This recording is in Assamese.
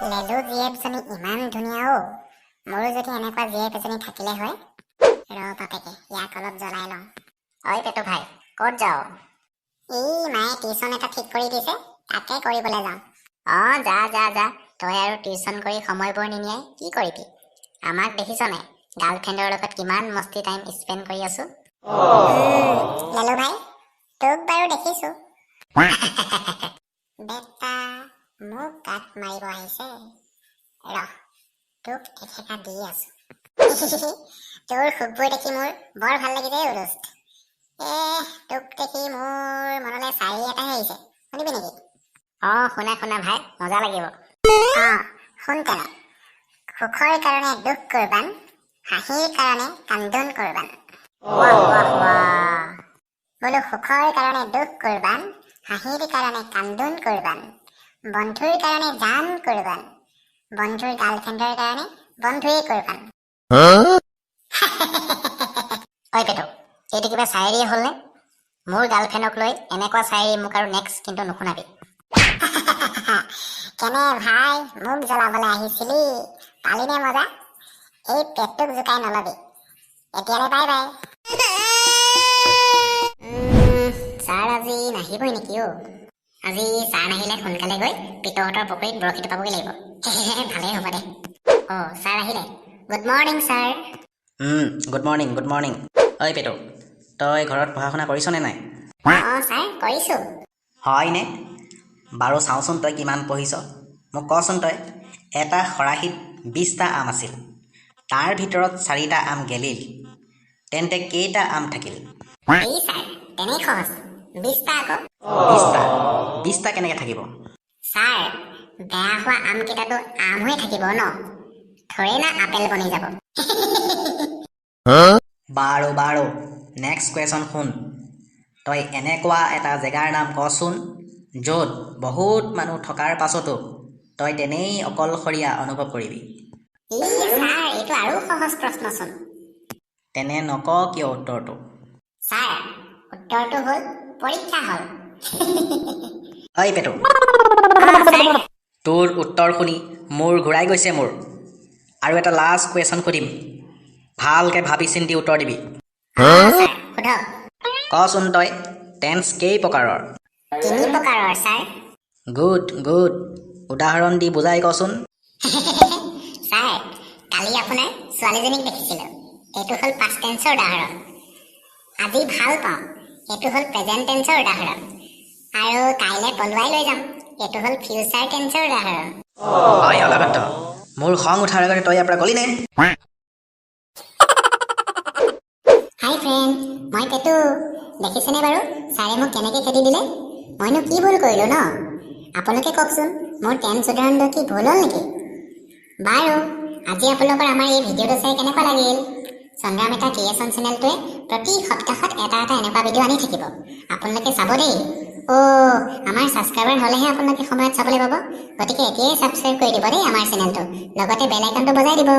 লেলু জীয়েকজনী ইমান ধুনীয়া অ', মোৰো যদি এনেকুৱা জীয়েক এজনী থাকিলে হয়। ৰ বাপেকে, ইয়াক অলপ জ্বলাই লওঁ। ঐ পেটু ভাই, ক'ত যাৱ? এই মায়ে টিউচন এটা ঠিক কৰি দিছে, তাকে কৰিবলৈ যাওঁ। অঁ, যা যা যা। তই আৰু টিউচন কৰি সময়বোৰ নিনিয়াই কি কৰিবি? আমাক দেখিছনে, গাৰ্লফ্ৰেণ্ডৰ লগত কিমান মস্তি টাইম স্পেণ্ড কৰি আছো। লেলু ভাই, তোক বাৰু দেখিছো। বেটা, মোক কাক মাৰিব আহিছে? ৰহ, তোক এসেকা দি আছো। তোৰ সুখবোৰ দেখি মোৰ বৰ ভাল লাগিছে অ' দোস্ত। এ তোক দেখি মোৰ মনলৈ চাৰি এটাহে আহিছে, শুনিবি নেকি? অঁ, শুনা শুনা ভাই, মজা লাগিব। অঁ, শুন তেনে। সুখৰ কাৰণে দুখ কুৰবান, হাঁহিৰ কাৰণে কান্দোন কুৰবান। ৱাহ ৱাহ ৱাহ! বোলো, সুখৰ কাৰণে দুখ কুৰবান, হাঁহিৰ কাৰণে কান্দোন কুৰবান, বন্ধুৰ কাৰণে জান কুৰবান, বন্ধুৰ গাৰ্লফ্ৰেণ্ডৰ কাৰণে বন্ধুৱেই কুৰবান। ঐ পেটু, এইটো কিবা চায়েৰীয়ে হ'লনে? মোৰ গাৰ্লফ্ৰেণ্ডক লৈ এনেকুৱা চায়েৰী মোক আৰু নেক্সট কিন্তু নুশুনাবি। কেনে ভাই, মোক জ্বলাবলৈ আহিছিলি, পালিনে মজা? এই পেটটোক জোকাই নলবি। এতিয়ালৈ বাই বাই। ছাৰ আজি নাহিবই নেকি অ'? আজি ছাৰ নাহিলে সোনকালে গৈ পিতহঁতৰ পুখুৰীত বৰশীটো পাবগৈ লাগিব। ভালেই হ'ব দে। অ' ছাৰ আহিলে। Good morning sir. Good morning, good morning. ঐ পেটু, তই ঘৰত পঢ়া শুনা কৰিছনে নাই? অঁ ছাৰ, কৰিছোঁ। হয়নে? বাৰু চাওঁচোন তই কিমান পঢ়িছ। মোক কচোন তই, এটা খৰাহীত 20টা আম আছিল, তাৰ ভিতৰত চাৰিটা আম গেলিল, তেন্তে কেইটা আম থাকিল? এই ছাৰ, তেনেই সহজ, 20টা আকৌ। 20টা? 20টা কেনেকৈ থাকিব? ছাৰ, বেয়া হোৱা আমকেইটাতো আম হৈ থাকিব ন, থৰে না আপেল বনি যাব? বাৰু বাৰু, নেক্সট কুৱেশ্যন শুন। তই এনেকুৱা এটা জেগাৰ নাম কচোন, য'ত বহুত মানুহ থকাৰ পাছতো তই তেনেই অকলশৰীয়া অনুভৱ কৰিবি। ই ছাৰ, এইটো আৰু সহজ প্ৰশ্নচোন। তেনে নক কিয় উত্তৰটো? ছাৰ, উত্তৰটো হ'ল পৰীক্ষা হল। ঐ পেটু! ছাৰ। তোৰ উত্তৰ শুনি মূৰ ঘূৰাই গৈছে মোৰ। আৰু এটা লাষ্ট কুৱেশ্যন সুধিম, ভালকৈ ভাবি চিন্তি উত্তৰ দিবি। ছাৰ, সোধক। কচোন তই, টেন্স কেই প্ৰকাৰৰ? তিনি প্ৰকাৰৰ ছাৰ। গুড গুড, উদাহৰণ দি বুজাই কচোন। ছাৰ, কালি আপোনাৰ ছোৱালীজনীক দেখিছিলোঁ, এইটো হ'ল পাষ্ট টেন্সৰ উদাহৰণ। আজি ভাল পাওঁ, এইটো হ'ল প্ৰেজেণ্ট টেন্সৰ উদাহৰণ। আৰু কাইলৈ পলুৱাই লৈ যাম, এইটো হ'ল ফিউচাৰ টেন্সৰ উদাহৰণ। হয় অলাগত, মোৰ খং উঠাৰ আগতে তই ইয়াৰ পৰা গ'লি নে? হাই ফ্ৰেণ্ড, মই পেটু। দেখিছেনে বাৰু, ছাৰে মোক কেনেকৈ খেদি দিলে? মইনো কি ভুল কৰিলোঁ ন? আপোনালোকে কওকচোন, মোৰ টেন্স উদাহৰণটো কি ভুল হ'ল নেকি? বাৰু আজি আপোনালোকৰ আমাৰ এই ভিডিঅ'টো চাই কেনেকুৱা লাগিল? চন্দ্ৰামিতা ক্ৰিয়েশ্যন চেনেলটোৱে প্ৰতি সপ্তাহত এটা এটা এনেকুৱা ভিডিঅ' আনি থাকিব, আপোনালোকে চাব দেই। অ' আমাৰ ছাবস্ক্ৰাইবাৰ হ'লেহে আপোনালোকে সময়ত চাবলৈ পাব, গতিকে এতিয়াই ছাবস্ক্ৰাইব কৰি দিব দেই আমাৰ চেনেলটো, লগতে বেল আইকনটো বজাই দিব।